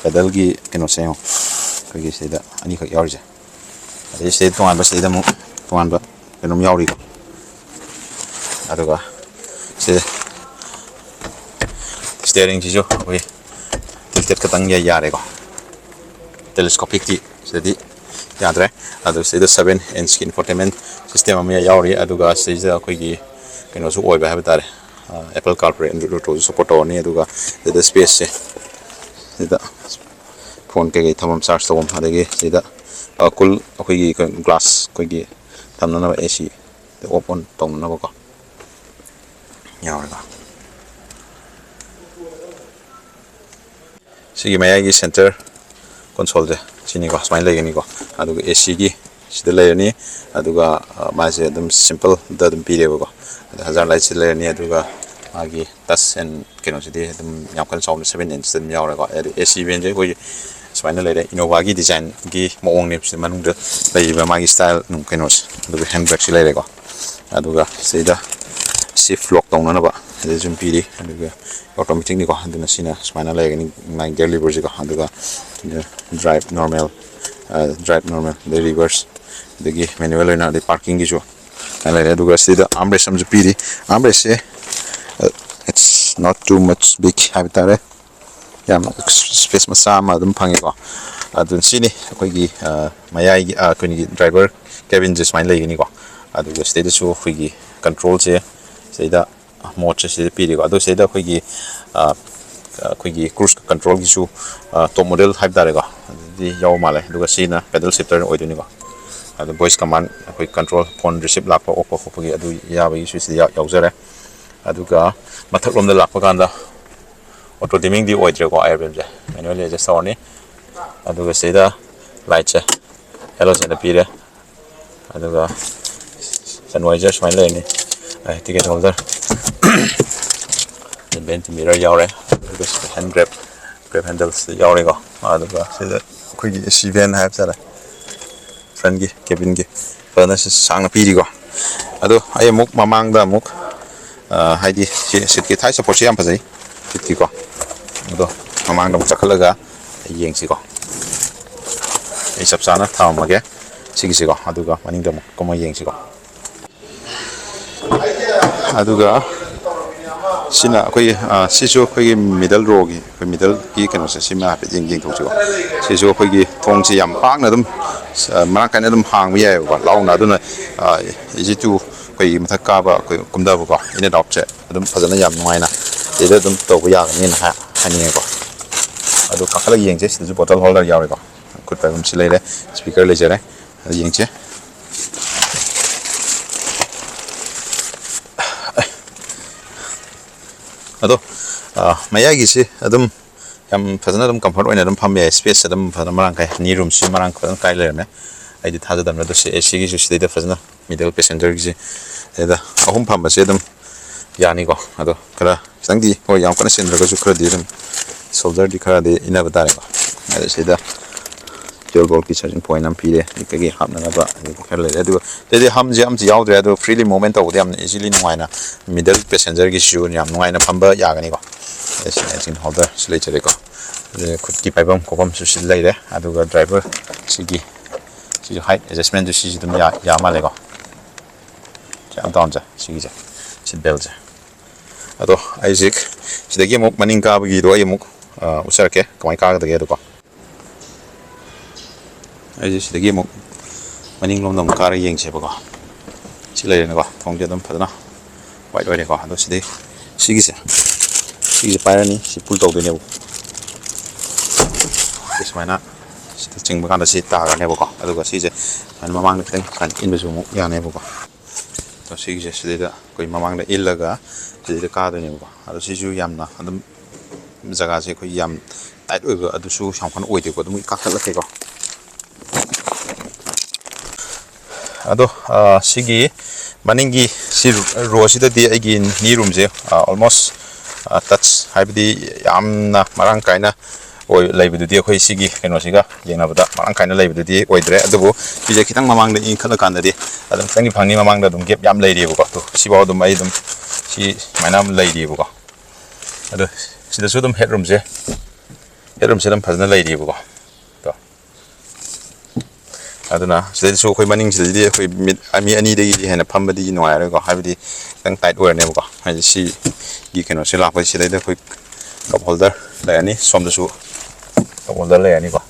pedalꯒꯤ ꯀꯩꯅꯣꯁꯦ ꯌꯦꯡꯉꯣ, ꯑꯩꯈꯣꯏꯒꯤ ꯁꯤꯗ ꯑꯅꯤꯈꯛ ꯌꯥꯎꯔꯤꯁꯦ꯫ ꯑꯗꯩ ꯁꯤꯗꯩ ꯇꯣꯉꯥꯟꯕ, ꯁꯤꯗꯩꯗ ꯑꯃꯨꯛ ꯇꯣꯉꯥꯟꯕ ꯀꯩꯅꯣꯝ ꯌꯥꯎꯔꯤꯀꯣ꯫ ꯑꯗꯨꯒ ꯁꯤꯗ steeringꯁꯤꯁꯨ ꯑꯩꯈꯣꯏ tilted ꯈꯛꯇꯪ ꯌꯥꯔꯦꯀꯣ꯫ Telescopicꯇꯤ ꯁꯤꯗꯗꯤ ꯌꯥꯗ꯭ꯔꯦ꯫ ꯑꯗꯨ ꯁꯤꯗ seven inchꯀꯤ infotainment system ꯑꯃ ꯌꯥꯎꯔꯤ꯫ ꯑꯗꯨꯒ ꯁꯤꯗ ꯑꯩꯈꯣꯏꯒꯤ ꯀꯩꯅꯣꯁꯨ ꯑꯣꯏꯕ ꯍꯥꯏꯕ ꯇꯥꯔꯦ, Apple CarPlay, Android Autoꯁꯨ support ꯇꯧꯔꯅꯤ꯫ ꯑꯗꯨꯒ ꯁꯤꯗ spaceꯁꯦ ꯁꯤꯗ phone ꯀꯩꯀꯩ ꯊꯝꯐꯝ, charge ꯇꯧꯐꯝ, ꯑꯗꯒꯤ ꯁꯤꯗ cool ꯑꯩꯈꯣꯏꯒꯤ glass ꯑꯩꯈꯣꯏꯒꯤ ꯊꯝꯅꯅꯕ, AC off on ꯇꯧꯅꯅꯕꯀꯣ ꯌꯥꯎꯔꯦꯀꯣ꯫ ꯁꯤꯒꯤ ꯃꯌꯥꯏꯒꯤ center consoleꯁꯦ ꯁꯤꯅꯤꯀꯣ, ꯁꯨꯃꯥꯏꯅ ꯂꯩꯒꯅꯤꯀꯣ꯫ ꯑꯗꯨꯒ ACꯒꯤ ꯁꯤꯗ ꯂꯩꯔꯅꯤ꯫ ꯑꯗꯨꯒ ꯃꯥꯁꯦ ꯑꯗꯨꯝ simpleꯗ ꯑꯗꯨꯝ ꯄꯤꯔꯦꯕꯀꯣ꯫ ꯑꯗ hazard lightꯁꯤ ꯂꯩꯔꯅꯤ꯫ ꯑꯗꯨꯒ ꯃꯥꯒꯤ touch and ꯀꯩꯅꯣꯁꯤꯗꯤ ꯑꯗꯨꯝ ꯌꯥꯝ ꯀꯟꯅ ꯆꯥꯎꯅ seven inch ꯑꯗꯨꯝ ꯌꯥꯎꯔꯦꯀꯣ꯫ ꯑꯗ AC ventꯁꯦ ꯑꯩꯈꯣꯏꯒꯤ ꯁꯨꯃꯥꯏꯅ ꯂꯩꯔꯦ, Innovaꯒꯤ designꯒꯤ ꯃꯑꯣꯡꯅꯦ ꯁꯤ ꯃꯅꯨꯡꯗ ꯂꯩꯔꯤꯕ ꯃꯥꯒꯤ style ꯅꯨꯡ ꯀꯩꯅꯣꯁꯦ꯫ ꯑꯗꯨꯒ handbagꯁꯤ ꯂꯩꯔꯦꯀꯣ꯫ ꯑꯗꯨꯒ ꯁꯤꯗ ꯁꯤꯐ ꯂꯣꯛ ꯇꯧꯅꯅꯕ ꯑꯗꯨ ꯁꯨꯝ ꯄꯤꯔꯤ꯫ ꯑꯗꯨꯒ ꯑꯣꯇꯣꯃꯦꯇꯤꯛꯅꯤꯀꯣ, ꯑꯗꯨꯅ ꯁꯤꯅ ꯁꯨꯃꯥꯏꯅ ꯂꯩꯒꯅꯤ, ꯅꯥꯏꯟ ꯒꯤꯌꯔ ꯂꯤꯕꯔꯁꯤꯀꯣ꯫ ꯑꯗꯨꯒ ꯗ꯭ꯔꯥꯏꯚ ꯅꯣꯔꯃꯦꯜ, ꯗ꯭ꯔꯥꯏꯚ ꯅꯣꯔꯃꯦꯜ, ꯑꯗꯩ ꯔꯤꯚꯔꯁ, ꯑꯗꯒꯤ ꯃꯦꯅꯨꯋꯦꯜ ꯑꯣꯏꯅ, ꯑꯗꯩ ꯄꯥꯔꯀꯤꯡꯒꯤꯁꯨ ꯂꯩꯔꯦ꯫ ꯑꯗꯨꯒ ꯁꯤꯗ ꯑꯥꯔꯝ ꯔꯦꯁ ꯑꯃꯁꯨ ꯄꯤꯔꯤ꯫ ꯑꯥꯔꯝ ꯔꯦꯁꯁꯦ, it's not too much big ꯍꯥꯏꯕ ꯇꯥꯔꯦ, ꯌꯥꯝ ꯏꯁꯄꯦꯁ ꯃꯆꯥ ꯑꯃ ꯑꯗꯨꯝ ꯐꯪꯉꯦꯀꯣ꯫ ꯑꯗꯨ ꯁꯤꯅꯤ ꯑꯩꯈꯣꯏꯒꯤ ꯃꯌꯥꯏꯒꯤ, ꯑꯩꯈꯣꯏꯒꯤ ꯗ꯭ꯔꯥꯏꯚꯔ ꯀꯦꯕꯤꯟꯁꯦ ꯁꯨꯃꯥꯏꯅ ꯂꯩꯒꯅꯤꯀꯣ꯫ ꯑꯗꯨꯒ ꯁꯤꯗꯩꯗꯁꯨ ꯑꯩꯈꯣꯏꯒꯤ ꯀꯟꯇ꯭ꯔꯣꯜꯁꯦ ꯁꯤꯗꯩꯗ, ꯃꯣꯠꯁꯦ ꯁꯤꯗ ꯄꯤꯔꯤꯀꯣ꯫ ꯑꯗꯨ ꯁꯤꯗꯩꯗ ꯑꯩꯈꯣꯏꯒꯤ ꯑꯩꯈꯣꯏꯒꯤ ꯀ꯭ꯔꯨꯖ ꯀꯟꯇ꯭ꯔꯣꯜꯒꯤꯁꯨ ꯇꯣꯞ ꯃꯣꯗꯦꯜ ꯍꯥꯏꯕ ꯇꯥꯔꯦꯀꯣ, ꯑꯗꯨꯗꯤ ꯌꯥꯎꯕ ꯃꯥꯜꯂꯦ꯫ ꯑꯗꯨꯒ ꯁꯤꯅ ꯄꯦꯗꯜ ꯁꯤꯐꯇꯔ ꯑꯣꯏꯗꯣꯏꯅꯤꯀꯣ꯫ ꯑꯗꯨ ꯚꯣꯏꯁ ꯀꯃꯥꯟ, ꯑꯩꯈꯣꯏ ꯀꯟꯇ꯭ꯔꯣꯜ, ꯐꯣꯟ ꯔꯤꯁꯤꯞ ꯂꯥꯛꯄ ꯑꯣꯛꯄ ꯈꯣꯠꯄꯒꯤ ꯑꯗꯨ ꯌꯥꯕꯒꯤꯁꯨ ꯁꯤꯗ ꯌꯥꯎꯖꯔꯦ꯫ ꯑꯗꯨꯒ ꯃꯊꯛꯂꯣꯝꯗ ꯂꯥꯛꯄ ꯀꯥꯟꯗ ꯑꯣꯇꯣ ꯗꯤꯃꯤꯡꯗꯤ ꯑꯣꯏꯗ꯭ꯔꯦꯀꯣ, ꯑꯥꯏ ꯑꯥꯔ ꯄꯤ ꯑꯦꯝꯁꯦ ꯃꯦꯅꯨꯋꯦꯜꯂꯤ ꯑꯦꯗꯖꯁ ꯇꯧꯔꯅꯤ꯫ ꯑꯗꯨꯒ ꯁꯤꯗ ꯂꯥꯏꯠꯁꯦ ꯍꯦꯂꯣꯖꯦꯟꯗ ꯄꯤꯔꯦ꯫ ꯑꯗꯨꯒ ꯁꯟꯋꯥꯏꯖꯔ ꯁꯨꯃꯥꯏꯅ ꯂꯩꯔꯅꯤ, ꯇꯤꯀꯦꯠ ꯍꯣꯜꯗꯔ, ꯚꯦꯟ ꯃꯤꯔꯔ ꯌꯥꯎꯔꯦ꯫ ꯑꯗꯨꯒ ꯁꯤꯗ ꯍꯦꯟ ꯒ꯭ꯔꯦꯞ, ꯒ꯭ꯔꯦꯞ ꯍꯦꯟꯗꯜꯁꯤꯗ ꯌꯥꯎꯔꯦꯀꯣ꯫ ꯑꯗꯨꯒ ꯁꯤꯗ ꯑꯩꯈꯣꯏꯒꯤ ꯑꯦ ꯁꯤ ꯚꯦꯟ ꯍꯥꯏꯕ ꯇꯥꯔꯦ, ꯐ꯭ꯔꯟꯒꯤ ꯀꯦꯕꯤꯟꯒꯤ ꯐꯖꯅ ꯁꯤ ꯁꯥꯡꯅ ꯄꯤꯔꯤꯀꯣ꯫ ꯑꯗꯣ ꯑꯩ ꯑꯃꯨꯛ ꯃꯃꯥꯡꯗ ꯑꯃꯨꯛ ꯍꯥꯏꯗꯤ ꯁꯤꯠꯀꯤ ꯊꯥꯏ ꯁꯞꯄꯣꯔꯠꯁꯤ ꯌꯥꯝ ꯐꯖꯩ, ꯁꯤꯠꯀꯤꯀꯣ꯫ ꯑꯗꯣ ꯃꯃꯥꯡꯗ ꯑꯃꯨꯛ ꯆꯠꯈꯠꯂꯒ ꯌꯦꯡꯁꯤꯀꯣ꯫ ꯑꯩ ꯆꯞ ꯆꯥꯅ ꯊꯝꯃꯝꯃꯒꯦ ꯁꯤꯒꯤꯁꯤꯀꯣ, ꯑꯗꯨꯒ ꯃꯅꯤꯡꯗ ꯑꯃꯨꯛ ꯀꯨꯝꯃ ꯌꯦꯡꯁꯤꯀꯣ꯫ ꯑꯗꯨꯒ ꯁꯤꯅ ꯑꯩꯈꯣꯏꯒꯤ, ꯁꯤꯁꯨ ꯑꯩꯈꯣꯏꯒꯤ ꯃꯤꯗꯜ ꯔꯣꯒꯤ, ꯑꯩꯈꯣꯏ ꯃꯤꯗꯜꯒꯤ ꯀꯩꯅꯣꯁꯦ, ꯁꯤꯃ ꯍꯥꯏꯐꯦꯠ ꯌꯦꯡ-, ꯌꯦꯡꯊꯣꯛꯁꯤꯀꯣ꯫ ꯁꯤꯁꯨ ꯑꯩꯈꯣꯏꯒꯤ ꯊꯣꯡꯁꯦ ꯌꯥꯝ ꯄꯥꯛꯅ ꯑꯗꯨꯝ ꯃꯔꯥꯡ ꯀꯥꯏꯅ ꯑꯗꯨꯝ ꯍꯥꯡꯕ ꯌꯥꯏꯑꯕꯀꯣ, ꯂꯥꯎꯅ꯫ ꯑꯗꯨꯅ ꯏꯖꯤ ꯇꯨ ꯑꯩꯈꯣꯏꯒꯤ ꯃꯊꯛ ꯀꯥꯕ, ꯑꯩꯈꯣꯏ ꯀꯨꯝꯊꯕꯀꯣ, ꯏꯟ ꯑꯦꯟ ꯑꯥꯎꯠꯁꯦ ꯑꯗꯨꯝ ꯐꯖꯅ ꯌꯥꯝ ꯅꯨꯡꯉꯥꯏꯅ ꯁꯤꯗ ꯑꯗꯨꯝ ꯇꯧꯕ ꯌꯥꯒꯅꯤꯅ ꯍꯥꯏ-, ꯍꯥꯏꯅꯤꯡꯉꯦꯀꯣ꯫ ꯑꯗꯨ ꯀꯥꯈꯠꯂꯒ ꯌꯦꯡꯁꯦ꯫ ꯁꯤꯗꯁꯨ ꯕꯣꯇꯜ ꯍꯣꯜꯗꯔ ꯌꯥꯎꯔꯦꯀꯣ, ꯈꯨꯠ ꯄꯥꯏꯐꯝꯁꯨ ꯂꯩꯔꯦ, ꯁ꯭ꯄꯤꯀꯔ ꯂꯩꯖꯔꯦ꯫ ꯑꯗꯨ ꯌꯦꯡꯁꯦ꯫ ꯑꯗꯣ ꯃꯌꯥꯏꯒꯤꯁꯤ ꯑꯗꯨꯝ ꯌꯥꯝ ꯐꯖꯅ ꯑꯗꯨꯝ ꯀꯝꯐꯔꯠ ꯑꯣꯏꯅ ꯑꯗꯨꯝ ꯐꯝꯕ ꯌꯥꯏ꯫ ꯁ꯭ꯄꯦꯁ ꯑꯗꯨꯝ ꯐꯖꯅ ꯃꯔꯥꯡ ꯀꯥꯏ, ꯑꯅꯤ ꯔꯨꯝꯁꯤ ꯃꯔꯥꯡ ꯐꯖꯅ ꯀꯥꯏ ꯂꯩꯔꯝꯃꯦ꯫ ꯑꯩꯗꯤ ꯊꯥꯖꯗꯕꯅ꯫ ꯑꯗꯣ ꯁꯤ ꯑꯦ ꯁꯤꯒꯤꯁꯨ ꯁꯤꯗꯩꯗ ꯐꯖꯅ ꯃꯤꯗꯜ ꯄꯦꯁꯦꯟꯖꯔꯒꯤꯁꯦ ꯁꯤꯗꯩꯗ ꯑꯍꯨꯝ ꯐꯝꯕꯁꯦ ꯑꯗꯨꯝ ꯌꯥꯅꯤꯀꯣ꯫ ꯑꯗꯣ ꯈꯔ ꯈꯤꯇꯪꯗꯤ, ꯍꯣꯏ, ꯌꯥꯝ ꯀꯟꯅ ꯆꯤꯟꯗ꯭ꯔꯒꯁꯨ ꯈꯔꯗꯤ ꯑꯗꯨꯝ ꯁꯣꯜꯗꯔꯗꯤ ꯈꯔꯗꯤ ꯏꯟꯅꯕ ꯇꯥꯔꯦꯀꯣ꯫ ꯑꯗꯣ ꯁꯤꯗ ꯇꯨꯌꯦꯜꯞ ꯚꯣꯜꯠꯀꯤ ꯆꯥꯔꯖꯤꯡ ꯄꯣꯏꯟ ꯑꯃ ꯄꯤꯔꯦ, ꯀꯩꯀꯩ ꯍꯥꯞꯅꯅꯕ ꯑꯗꯨ ꯈꯔ ꯂꯩꯔꯦ꯫ ꯑꯗꯨꯒ ꯁꯤꯗꯩꯗꯤ ꯍꯝꯁꯦ ꯑꯝꯇ ꯌꯥꯎꯗ꯭ꯔꯦ꯫ ꯑꯗꯣ ꯐ꯭ꯔꯤꯂꯤ ꯃꯨꯚꯃꯦꯟ ꯇꯧꯕꯗ ꯌꯥꯝꯅ ꯏꯖꯤꯂꯤ ꯅꯨꯡꯉꯥꯏꯅ, ꯃꯤꯗꯜ ꯄꯦꯁꯦꯟꯖꯔꯒꯤꯁꯨ ꯌꯥꯝ ꯅꯨꯡꯉꯥꯏꯅ ꯐꯝꯕ ꯌꯥꯒꯅꯤꯀꯣ꯫ ꯑꯦ, ꯁꯤ ꯑꯦꯟꯖꯤꯟ ꯍꯣꯜꯗꯔꯁꯨ ꯂꯩꯖꯔꯦꯀꯣ꯫ ꯑꯗꯨꯒ ꯈꯨꯠꯀꯤ ꯄꯥꯏꯐꯝ ꯈꯣꯠꯐꯝꯁꯨ ꯁꯤ ꯂꯩꯔꯦ꯫ ꯑꯗꯨꯒ ꯗ꯭ꯔꯥꯏꯚꯔ ꯁꯤꯒꯤ, ꯁꯤꯁꯨ ꯍꯥꯏꯠ ꯑꯦꯗꯖꯁꯃꯦꯟꯁꯨ ꯁꯤꯁꯨ ꯑꯗꯨꯝ ꯌꯥ, ꯌꯥ ꯃꯥꯜꯂꯦꯀꯣ꯫ ꯁꯤ ꯑꯞ ꯗꯥꯎꯟꯁꯦ, ꯁꯤꯒꯤꯁꯦ, ꯁꯤꯠ ꯕꯦꯜꯁꯦ꯫ ꯑꯗꯣ ꯑꯩꯁꯦ ꯁꯤꯗꯒꯤ ꯑꯃꯨꯛ ꯃꯅꯤꯡ ꯀꯥꯕꯒꯤꯗꯣ ꯑꯩ ꯑꯃꯨꯛ, ꯑ, ꯎꯠꯆꯔꯛꯀꯦ, ꯀꯃꯥꯏꯅ ꯀꯥꯒꯗꯒꯦ ꯑꯗꯣꯀꯣ꯫ ꯑꯩꯁꯦ ꯁꯤꯗꯒꯤ ꯑꯃꯨꯛ ꯃꯅꯤꯡꯂꯣꯝꯗ ꯑꯃꯨꯛ ꯀꯥꯔꯒ ꯌꯦꯡꯁꯦꯕꯀꯣ꯫ ꯁꯤ ꯂꯩꯔꯦꯅꯀꯣ, ꯊꯣꯡꯁꯦ ꯑꯗꯨꯝ ꯐꯖꯅ ꯋꯥꯏꯠ ꯑꯣꯏꯔꯦꯀꯣ꯫ ꯑꯗꯣ ꯁꯤꯗꯩ, ꯁꯤꯒꯤꯁꯦ, ꯁꯤꯒꯤꯁꯦ ꯄꯥꯏꯔꯅꯤ, ꯁꯤ ꯄꯨꯜ ꯇꯧꯗꯣꯏꯅꯦꯕ꯫ ꯁꯤ ꯁꯨꯃꯥꯏꯅ ꯁꯤꯗ ꯆꯤꯡꯕ ꯀꯥꯟꯗ ꯁꯤ ꯇꯥꯈ꯭ꯔꯅꯦꯕꯀꯣ꯫ ꯑꯗꯨꯒ ꯁꯤꯁꯦ ꯁꯨꯃꯥꯏꯅ ꯃꯃꯥꯡꯗ ꯈꯤꯇꯪ ꯁꯨꯃꯥꯏꯅ ꯏꯟꯕꯁꯨ ꯑꯃꯨꯛ ꯌꯥꯅꯦꯕꯀꯣ꯫ ꯑꯗꯣ ꯁꯤꯒꯤꯁꯦ ꯁꯤꯗꯩꯗ ꯑꯩꯈꯣꯏ ꯃꯃꯥꯡꯗ ꯏꯜꯂꯒ ꯁꯤꯗꯩꯗ ꯀꯥꯗꯣꯏꯅꯦꯕꯀꯣ꯫ ꯑꯗꯣ ꯁꯤꯁꯨ ꯌꯥꯝꯅ ꯑꯗꯨꯝ ꯖꯒꯥꯁꯦ ꯑꯩꯈꯣꯏ ꯌꯥꯝ ꯇꯥꯏꯠ ꯑꯣꯏꯕ ꯑꯗꯨꯁꯨ ꯌꯥꯝ ꯀꯟꯅ ꯑꯣꯏꯗꯦꯀꯣ꯫ ꯑꯗꯨꯝ ꯀꯥꯈꯠꯂꯛꯀꯦꯀꯣ꯫ ꯑꯗꯣ, ꯑ, ꯁꯤꯒꯤ ꯃꯅꯤꯡꯒꯤ ꯁꯤ ꯔꯣꯁꯤꯗꯗꯤ ꯑꯩꯒꯤ ꯅꯤ ꯔꯨꯝꯁꯦ, ꯑ, ꯑꯣꯜꯃꯣꯁ, ꯑ, ꯇꯆ, ꯍꯥꯏꯕꯗꯤ ꯌꯥꯝꯅ ꯃꯔꯥꯡ ꯀꯥꯏꯅ ꯑꯣꯏ-, ꯂꯩꯕꯗꯨꯗꯤ ꯑꯩꯈꯣꯏ ꯁꯤꯒꯤ ꯀꯩꯅꯣꯁꯤꯒ ꯌꯦꯡꯅꯕꯗ ꯃꯔꯥꯡ ꯀꯥꯏꯅ ꯂꯩꯕꯗꯨꯗꯤ ꯑꯣꯏꯗ꯭ꯔꯦ꯫ ꯑꯗꯨꯕꯨ ꯁꯤꯁꯦ ꯈꯤꯇꯪ ꯃꯃꯥꯡꯗ ꯏꯟꯈꯠꯂꯀꯥꯟꯗꯗꯤ ꯑꯗꯨꯝ ꯈꯤꯇꯪꯗꯤ ꯐꯪꯅꯤ꯫ ꯃꯃꯥꯡꯗ ꯑꯗꯨꯝ ꯒꯦꯞ ꯌꯥꯝ ꯂꯩꯔꯤꯕꯀꯣ꯫ ꯑꯗꯣ ꯁꯤꯐꯥꯎ ꯑꯗꯨꯝ ꯑꯩ ꯑꯗꯨꯝ ꯁꯤ ꯁꯨꯃꯥꯏꯅ ꯑꯃ ꯂꯩꯔꯤꯕꯀꯣ꯫ ꯑꯗꯣ ꯁꯤꯗꯁꯨ ꯑꯗꯨꯝ ꯍꯦꯠ ꯔꯨꯝꯁꯦ, ꯍꯦꯠ ꯔꯨꯝꯁꯦ ꯑꯗꯨꯝ ꯐꯖꯅ ꯂꯩꯔꯤꯕꯀꯣ꯫ ꯑꯗꯣ ꯑꯗꯨꯅ ꯁꯤꯗꯩꯗꯁꯨ ꯑꯩꯈꯣꯏ ꯃꯅꯤꯡꯁꯤꯗꯩꯗꯤ ꯑꯩꯈꯣꯏ ꯃꯤꯠ ꯃꯤ ꯑꯅꯤꯗꯒꯤꯗꯤ ꯍꯦꯟꯅ ꯐꯝꯕꯗꯤ ꯅꯨꯡꯉꯥꯏꯔꯣꯏꯀꯣ, ꯍꯥꯏꯕꯗꯤ ꯈꯤꯇꯪ ꯇꯥꯏꯠ ꯑꯣꯏꯔꯅꯦꯕꯀꯣ꯫ ꯍꯥꯏꯗꯤ ꯁꯤꯒꯤ ꯀꯩꯅꯣꯁꯦ ꯂꯥꯛꯄꯁꯦ ꯁꯤꯗꯩꯗ ꯑꯩꯈꯣꯏ ꯀꯞ ꯍꯣꯜꯗꯔ ꯂꯩꯔꯅꯤ, ꯁꯣꯝꯗꯁꯨ ꯀꯞ ꯍꯣꯜꯗꯔ ꯂꯩꯔꯅꯤꯀꯣ꯫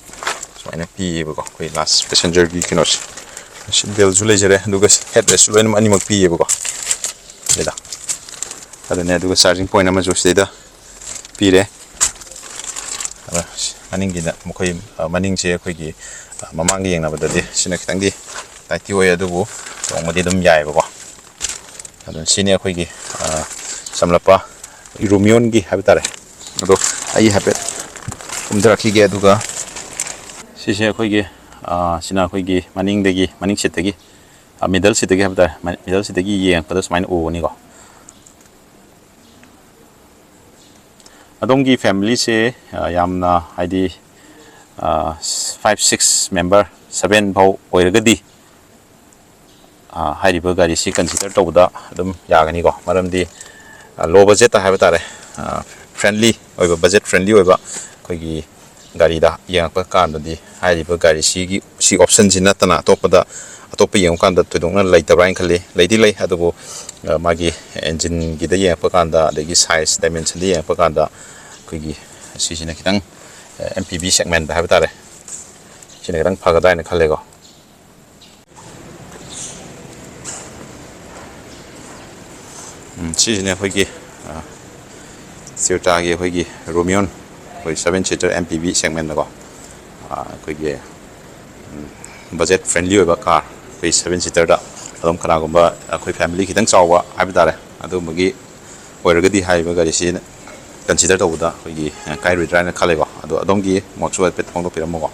ꯁꯨꯃꯥꯏꯅ ꯄꯤꯌꯦꯕꯀꯣ ꯑꯩꯈꯣꯏ ꯂꯥꯁ ꯄꯦꯁꯦꯟꯖꯔꯒꯤ ꯀꯩꯅꯣꯁꯦ꯫ ꯁꯤꯠ ꯕꯦꯜꯁꯨ ꯂꯩꯖꯔꯦ, ꯑꯗꯨꯒ ꯍꯦꯠ ꯔꯦꯁꯁꯨ ꯂꯣꯏꯅꯃꯛ ꯑꯅꯤꯃꯛ ꯄꯤꯌꯦꯕꯀꯣ ꯁꯤꯗ꯫ ꯑꯗꯨꯅꯦ, ꯑꯗꯨꯒ ꯆꯥꯔꯖꯤꯡ ꯄꯣꯏꯟ ꯑꯃꯁꯨ ꯁꯤꯗꯩꯗ ꯄꯤꯔꯦ꯫ ꯑꯗ ꯃꯅꯤꯡꯒꯤꯅ ꯃꯈꯣꯏ, ꯑ, ꯃꯅꯤꯡꯁꯦ ꯑꯩꯈꯣꯏꯒꯤ, ꯑ, ꯃꯃꯥꯡꯒ ꯌꯦꯡꯅꯕꯗꯗꯤ ꯁꯤꯅ ꯈꯤꯇꯪꯗꯤ ꯇꯥꯏꯠꯇꯤ ꯑꯣꯏ, ꯑꯗꯨꯕꯨ ꯇꯣꯡꯕꯗꯤ ꯑꯗꯨꯝ ꯌꯥꯏꯑꯕꯀꯣ꯫ ꯑꯗꯨꯅ ꯁꯤꯅꯤ ꯑꯩꯈꯣꯏꯒꯤ, ꯑ, ꯆꯝꯂꯞꯄ ꯔꯣꯃꯤꯌꯣꯟꯒꯤ ꯍꯥꯏꯕ ꯇꯥꯔꯦ꯫ ꯑꯗꯣ ꯑꯩ ꯍꯥꯏꯐꯦꯠ ꯀꯨꯝꯊꯔꯛꯈꯤꯒꯦ꯫ ꯑꯗꯨꯒ ꯁꯤꯁꯦ ꯑꯩꯈꯣꯏꯒꯤ, ꯑ, ꯁꯤꯅ ꯑꯩꯈꯣꯏꯒꯤ ꯃꯅꯤꯡꯗꯒꯤ, ꯃꯅꯤꯡ ꯁꯤꯠꯇꯒꯤ, ꯑ, ꯃꯤꯗꯜ ꯁꯤꯠꯇꯒꯤ ꯍꯥꯏꯕ ꯇꯥꯔꯦ, ꯃ-, ꯃꯤꯗꯜ ꯁꯤꯠꯇꯒꯤ ꯌꯦꯡꯉꯛꯄꯗ ꯁꯨꯃꯥꯏꯅ ꯎꯒꯅꯤꯀꯣ꯫ ꯑꯗꯣꯝꯒꯤ ꯐꯦꯃꯤꯂꯤꯁꯦ, ꯑ, ꯌꯥꯝꯅ, ꯍꯥꯏꯗꯤ, ꯐꯥꯏꯚ ꯁꯤꯛꯁ ꯃꯦꯝꯕꯔ ꯁꯚꯦꯟ ꯐꯥꯎ ꯑꯣꯏꯔꯒꯗꯤ, ꯑ, ꯍꯥꯏꯔꯤꯕ ꯒꯥꯔꯤꯁꯤ ꯀꯟꯁꯤꯗꯔ ꯇꯧꯕꯗ ꯑꯗꯨꯝ ꯌꯥꯒꯅꯤꯀꯣ꯫ ꯃꯔꯝꯗꯤ, ꯑ, ꯂꯣ ꯕꯖꯦꯠꯇ ꯍꯥꯏꯕ ꯇꯥꯔꯦ, ꯐ꯭ꯔꯦꯟꯂꯤ ꯑꯣꯏꯕ, ꯕꯖꯦꯠ ꯐ꯭ꯔꯦꯟꯂꯤ ꯑꯣꯏꯕ ꯑꯩꯈꯣꯏꯒꯤ ꯒꯥꯔꯤꯗ ꯌꯦꯡꯉꯛꯄ ꯀꯥꯟꯗꯗꯤ ꯍꯥꯏꯔꯤꯕ ꯒꯥꯔꯤꯁꯤꯒꯤ, ꯁꯤ ꯑꯣꯞꯁꯟꯁꯤ ꯅꯠꯇꯅ ꯑꯇꯣꯞꯄꯗ, ꯑꯇꯣꯞꯄ ꯌꯦꯡꯕ ꯀꯥꯟꯗ ꯊꯣꯏꯗꯣꯛꯅ ꯂꯩꯇꯕ꯭ꯔꯥ ꯍꯥꯏꯅ ꯈꯜꯂꯤ꯫ ꯂꯩꯗꯤ ꯂꯩ, ꯑꯗꯨꯕꯨ, ꯑ, ꯃꯥꯒꯤ ꯑꯦꯟꯖꯤꯟꯒꯤꯗ ꯌꯦꯡꯉꯛꯄ ꯀꯥꯟꯗ, ꯑꯗꯒꯤ ꯁꯥꯏꯖ ꯗꯥꯏꯃꯦꯟꯁꯟꯗ ꯌꯦꯡꯉꯛꯄ ꯀꯥꯟꯗ ꯑꯩꯈꯣꯏꯒꯤ ꯁꯤꯁꯤꯅ ꯈꯤꯇꯪ, ꯑ, ꯑꯦꯝ ꯄꯤ ꯚꯤ ꯁꯦꯒꯃꯦꯟꯗ ꯍꯥꯏꯕ ꯇꯥꯔꯦ, ꯁꯤꯅ ꯈꯤꯇꯪ ꯐꯒꯗ꯭ꯔꯥ ꯍꯥꯏꯅ ꯈꯜꯂꯦꯀꯣ꯫ ꯎꯝ, ꯁꯤꯁꯤꯅ ꯑꯩꯈꯣꯏꯒꯤ, ꯑ, ꯇꯣꯌꯣꯇꯥꯒꯤ ꯑꯩꯈꯣꯏꯒꯤ ꯔꯣꯃꯤꯌꯣꯟ, ꯑꯩꯈꯣꯏ ꯁꯚꯦꯟ ꯁꯤꯇꯔ ꯑꯦꯝ ꯄꯤ ꯚꯤ ꯁꯦꯒꯃꯦꯟꯗꯀꯣ, ꯑ, ꯑꯩꯈꯣꯏꯒꯤ, ꯎꯝ, ꯕꯖꯦꯠ ꯐ꯭ꯔꯦꯟꯂꯤ ꯑꯣꯏꯕ ꯀꯥꯔ, ꯑꯩꯈꯣꯏ ꯁꯚꯦꯟ ꯁꯤꯇꯔꯗ ꯑꯗꯨꯝ ꯀꯅꯥꯒꯨꯝꯕ ꯑꯩꯈꯣꯏ ꯐꯦꯃꯤꯂꯤ ꯈꯤꯇꯪ ꯆꯥꯎꯕ ꯍꯥꯏꯕ ꯇꯥꯔꯦ, ꯑꯗꯨꯒꯨꯝꯕꯒꯤ ꯑꯣꯏꯔꯒꯗꯤ ꯍꯥꯏꯔꯤꯕ ꯒꯥꯔꯤꯁꯤ ꯀꯟꯁꯤꯗꯔ ꯇꯧꯕꯗ ꯑꯩꯈꯣꯏꯒꯤ, ꯑ, ꯀꯥꯏꯔꯣꯏꯗ꯭ꯔꯥ ꯍꯥꯏꯅ ꯈꯜꯂꯦꯀꯣ꯫ ꯑꯗꯣ ꯑꯗꯣꯝꯒꯤ ꯃꯣꯠꯁꯨ ꯍꯥꯏꯐꯦꯠ ꯐꯣꯡꯗꯣꯛꯄꯤꯔꯝꯃꯨꯀꯣ꯫